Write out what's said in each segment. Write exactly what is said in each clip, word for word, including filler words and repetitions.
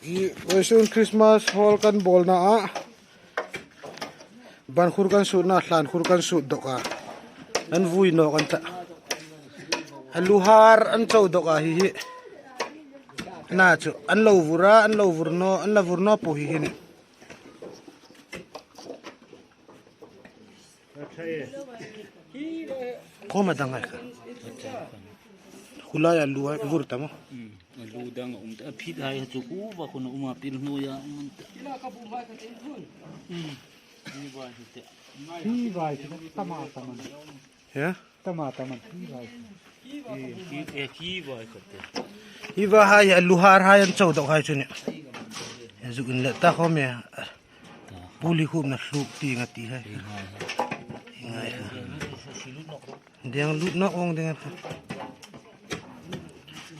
Hi vawisun Christmas hall kan bawlna a, bankhur kan sutna, thlankhur kan sut dawk a, an vui nawk an ta. A lu har an cho dawk a hi hi. Na chu an lo vur a, an lo vur naw, an la vur naw po hi hi ni. Khawm a dang ai kha. Khulai a lu ai vur ta maw. A lu dang a um ta, a phit hai chu khu va khun a um a, pil hnuoia um ta. Hi vai hi te. Hi vai hi tama tama. He? Tama tama hi vai. Hi, hi, hi vai ka te. Hi va hai, a lu har hai an cho dawk hai chu ni. Zuk inlet ta khawm e. Puli khum na hluk ti nga ti hai. Ngai. Dang lut nawk vong ding.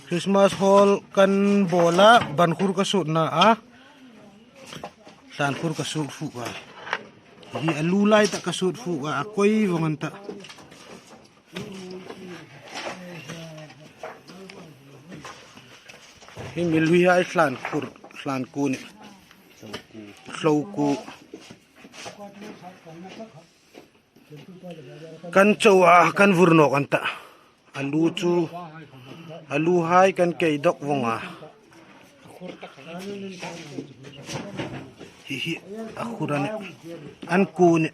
Christmas hall kan bawla, bankhur ka sutna a, thlankhur ka sut fuk a. Hi a lu lai tak ka sut fuk a, a koi vong an ta. Hi mi lui hai thlankhur, thlanku ni. Hloku. Kan cho a, kan vur nawk an ta. A lu chu, a lu hai kan kei dawk vong a. Hi hi, a khur a ni. An ku ni.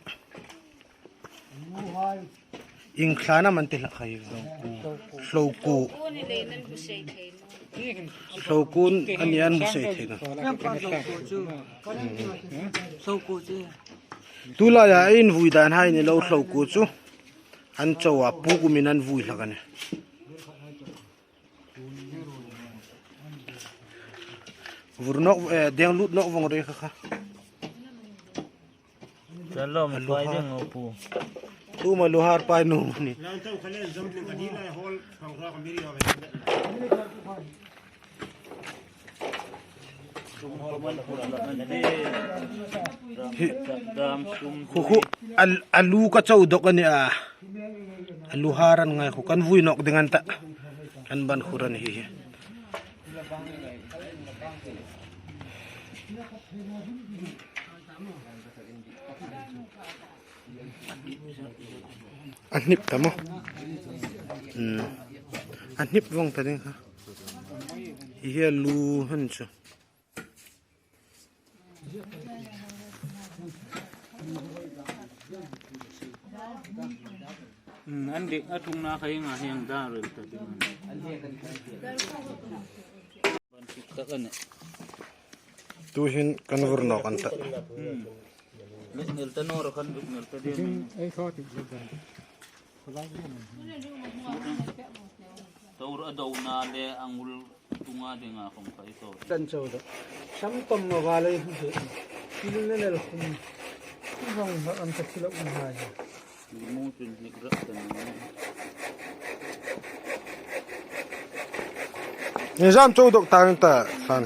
Ieng thlan am an ti hlak hai. Hloku. Hloku a ni an hmu sei thei naw. Tulai a invui dan hai ni lo hloku chu. An cho a, puk umin an vui hlak a ni. Vur nawk, eh, dang lut nawk vong rei kha kha. Shalom, a lu pai har. Ding o pu. Tu ma lu har pai nu ni. Hi. Khu khu, a lu ka cho dawk a ni a. A lu har an ngai khu kan vui nawk ding an ta. Kan bankhur a ni hi hi. A hnip ta maw? Hmm. A hnip vong ta ding kha. Hi hi a lu han chu. Hmm, an dik a thungna kha hi nga hieng dar rel ta ding. Ban sik tak a ni. Tuhin kan vur nawk an ta. Hmm. Luknel ta naw ro khan luknel ta ding. Ei, thaw ti. Tor a dona le angul tunga dinga khom kai to. Tan cho do. Sam tom ma va lei hu se. Kilin le lel khum. Vang ba an ta thila um hai. Ni zam cho dok tang ta san.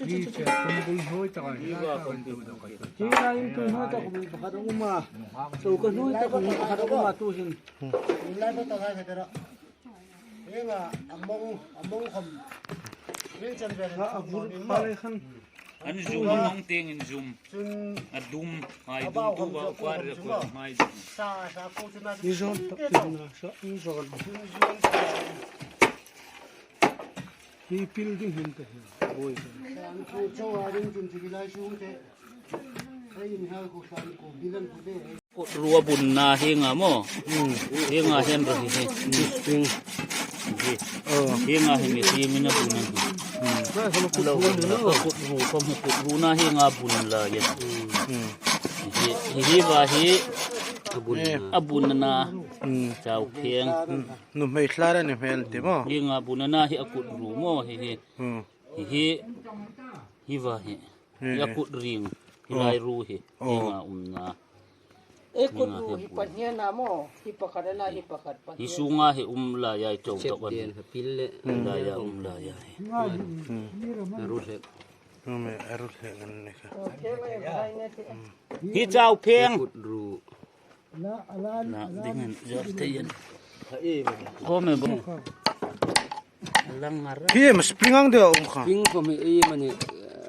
Ni che kun bul hoi ta. Ni va kun bul hoi ta. Ni va kun bul hoi ta. Kun pakhat a um a. Cho ka hnuoi ta, ka hnuoi pakhat a um a tu hin. Hieng a, a mong, a mong khom. Hieng chan vel a vur pha lei khan. An zum, a mong tieng in zum. Chun a dum, hai dum tu va, upa ri ko mai dum. Sa, sa ko chun a. Ni zon tak tin na sa, ni zon. Chun zon. Hi pil ding hin te. Boi. Sa ko cho a ding chun chi lai sung te. Kutru a bunna hieng a maw? Hmm. Hieng a hieng ro hi hi. Spring. Hi. Oh. Hieng a hi mi hi mi na bun a hi. Hmm. Lo, kutru, kutru na hieng a bun la ya. Hmm. Hi, hi, hi va hi. A bun. Eh. A bunna. Hmm. Chau phieng. Hmm. Nuhmei thlar a ni hmel ti maw? Hieng a bunna hi a kutru maw hi hi. Hmm. Hi hi. Hi va hi. Hi a kut ring, hi lai ru hi. Hi nga umna. E kut ru hi pahnia na maw, hi pakhat a na, hi pakhat pahnia. Hi sunga hi um la ya i chau tok an. Hi la ya um la ya hi. A ru hlek. Rume, a ru hlek an ni kha. Hi chau phieng. Kut ru. Na, ding an, zor te yan. Ko me bo. Hi em spring ang deu a um kha. Spring khom hi ei em a ni.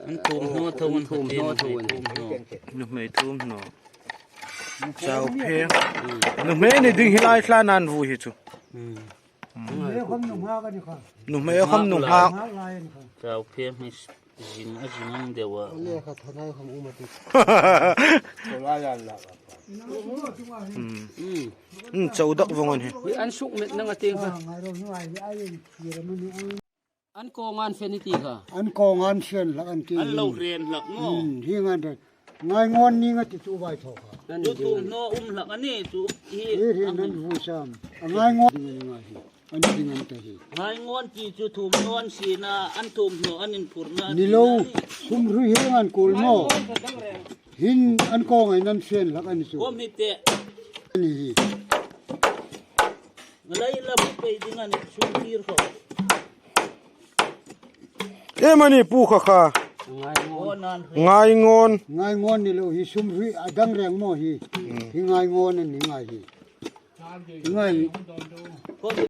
An thum hno tho an thum hno tho an. Nuhmei thum hno. Chau phe. Nuhmei ni ding hi lai thla nan vui hi chu. Nuhmei khom nuhmei ka ni kha. Nuhmei khom nuhmei. Chau phe mi zing a zing ang deu a. Le kha thanai khom um a ti. Chau dak vong an hi. An suk met nang a teng kha. An kong an fen i ti kha. An kong an fen hlak an ti. An lo ren hlak maw? Hmm, hi ngan ren. Ngaingawn ni nga ti chu vai thaw kha. Chu thum hno um hlak a ni chu hi. Hi ri nan vui sam. A ngaingawn ding a ni ngai hi. An ding an ta hi. Ngaingawn ti chu thum hno an sina, an thum hno an inphurna. Ni lo, sum hrui hi ngan kul maw? Hin an kong ai nan fen hlak a ni chu. Kom hi te. A ni hi. Ngalai la bu pei ding a ni sum tir kha. Em a ni pu kha kha. Ngaingawn. Ngaingawn. Ngaingawn ni lo hi sum hrui a dang reng maw hi. Hi ngaingawn a ni ngai hi. Hi ngai.